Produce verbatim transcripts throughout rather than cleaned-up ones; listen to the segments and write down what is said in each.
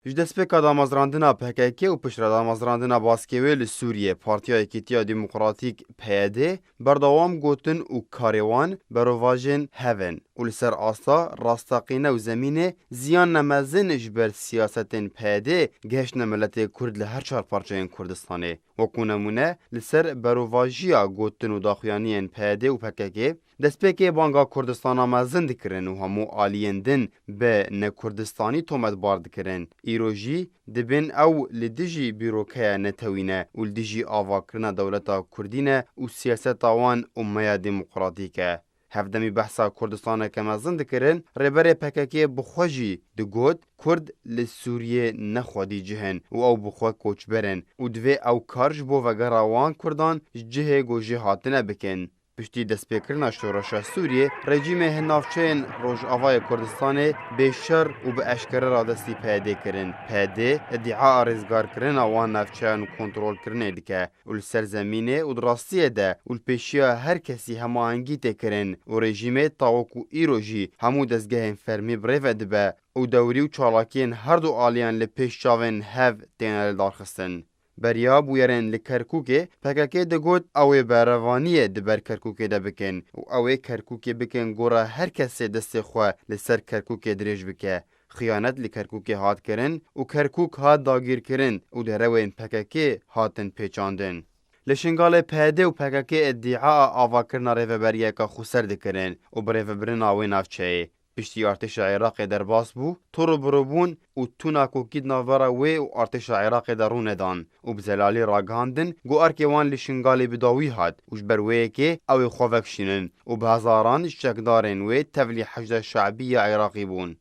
Ji destpêka damezrandina P K K û piştre damezrandina baskê wê li Sûriyê, Partiya Yekîtiya Demokratîk, P Y D, berdewam gotin û karê wan berovajên hev in û li ser asta rasteqîne û zemînê ziyan nemezin ji ber siyasetên P Y D gihiştine miletê Kurd li her çar parçeyên Kurdistanê. Wekû nemûne, li ser berovajiya gotin û daxuyaniyên P Y D û P K K, destpêkê banga Kurdistana mezin dikirin û hemû aliyên din bi nekurdistanî tometbar dikirin. Îro jî dibên ew li dijî bîrokeya netewî ne û li dijî avakirina dewleta kurdî ne û siyaseta wan û meya demokratîk e. Hevdemî behsa Kurdistaneke mezin dikirin, rêberê P K K bi xwe jî digot, Kurd li Sûriyê ne xwedî cih in û ew bi xwe koçber in û divê ew kar ji bo vegera wan Kurdan ji cihê ku jê hatine bikin. Piştî destpêkirina şoreşa Sûriyê, rejîmê hin navçeyên Rojavayê Kurdistanê bê şer û bi eşkere radestî P Y D kirin. P Y D îdia a rêzgarkirina wan navçeyan û kontrolkirinê dike û li ser zemînê û di rastiyê de û li pêşiya her kesî hemahengî tê kirin û rejîmê ta wekû îro jî hemû dezgehên fermî bi rê ve dibe û dewrî û çalakiyên her du aliyan li pêş çavên hev têne lidarxistin. Beriya bûyerên li Kerkûkê, P K K digot, ew ê berevaniyê di ber Kerkûkê de bikin û ew ê Kerkûkê bikin gora her kesê destê xwe li ser Kerkûkê dirêj bike. Xiyanet li Kerkûkê hat kirin û Kerkûk hat dagîrkirin û derewên P K K hatin pêçandin. Li Şingalê P Y D û P K K îdia a avakirina rêveberiyeke xweser dikirin û bi rêvebirina wê navçeyê. Piştî artêşa Iraqê derbas bû, torûbirûbûn û tûna kokî di navbera wê û artêşa Iraqê de rû nedan û bi zelalî ragihandin ku erkê wan li Şingalê bi dawî hat û ji ber wê yekê ew ê xwe vekişînin û bi hezaran ji çekdarên wê tevlî Heşda Şe'bî ya Iraqî bûn.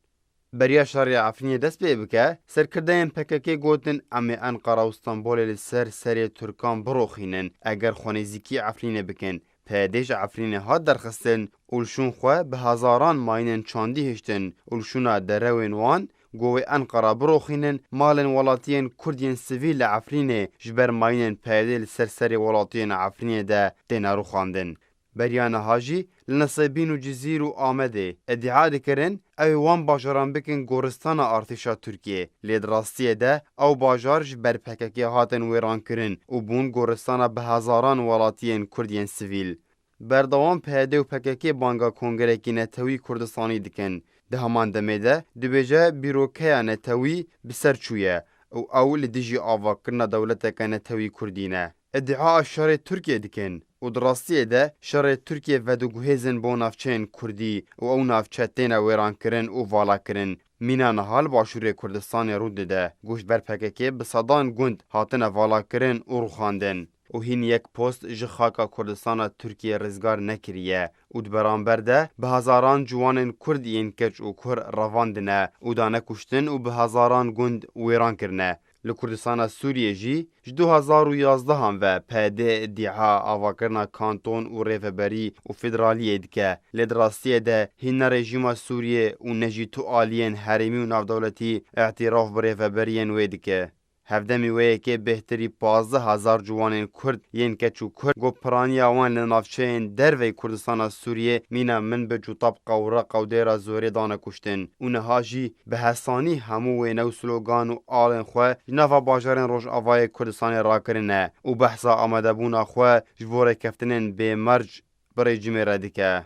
Beriya şerê Efrînê dest pê bike, serkirdeyên P K K gotin, em ê Enqera û Stenbolê li ser serê Tirkan biroxînin, eger xwenêzîkî Efrînê bikin. P Y D ji Efrînê hat derxistin û li şûn xwe bi hezaran mayînên çandî hiştin û li şûna derewên wan, ku wê Enqera biroxînin, malên welatiyên Kurd yên sivîl li Efrînê ji ber mayînên P Y D li ser serê welatiyên Efrînê de têne rûxandin. Beriya niha jî li Nisêbîn û Cizîr û Amedê îdia dikirin, ew ê wan bajaran bikin goristana artêşa Tirkiyê. Lê di rastiyê de ew bajar ji ber P K K hatin wêrankirin û bûn goristana bi hezaran welatiyên Kurd yên sivîl. Berdewam P Y D û P K K banga kongerekî netewî Kurdistanî dikin. Di heman demê de dibêje bîrokeya netewî bi ser çûye û ew li dijî avakirina dewleteke netewî Kurdî ne. Îdia a şerê Tirkiyê dikin û di rastiyê de şerê Tirkiyê vediguhêzin bo navçeyên Kurdî û ew navçe têne wêrankirin û valakirin. Mîna niha li Başûrê Kurdistanê rû dide, ku ji ber P K K bi sedan gund hatine valakirin û rûxandin û hîn yek post ji xaka Kurdistana Tirkiyê rizgar nekiriye û di beramber de bi hezaran ciwanên Kurd yên keç û kur revandine û dane kuştin û bi hezaran gund wêran kirine. Li Kurdistana Sûriyê jî ji du hezar û yazdehan ve P Y D îdia avakirina kanton û rêveberî û federaliyê dike. Lê di rastiyê de hîn ne rejîma Sûriyê û ne jî tu aliyên herêmî û navdewletî îtîraf bi rêveberiyên wê dike. Hevdemî wê yekê bêhtirî pazdeh hezar ciwanên Kurd yên keç û kur ku piraniya wan li navçeyên derveyî Kurdistana Sûriyê mîna Minbic û Tabqa û Reqa û Dêra Zorê dane kuştin û niha jî bi hesanî hemû wêne û slogan û alên xwe ji nava bajarên Rojavayê Kurdistanê rakirine û behsa amadebûna xwe ji bo rêkeftinên bêmerc bi rejîmê re dike.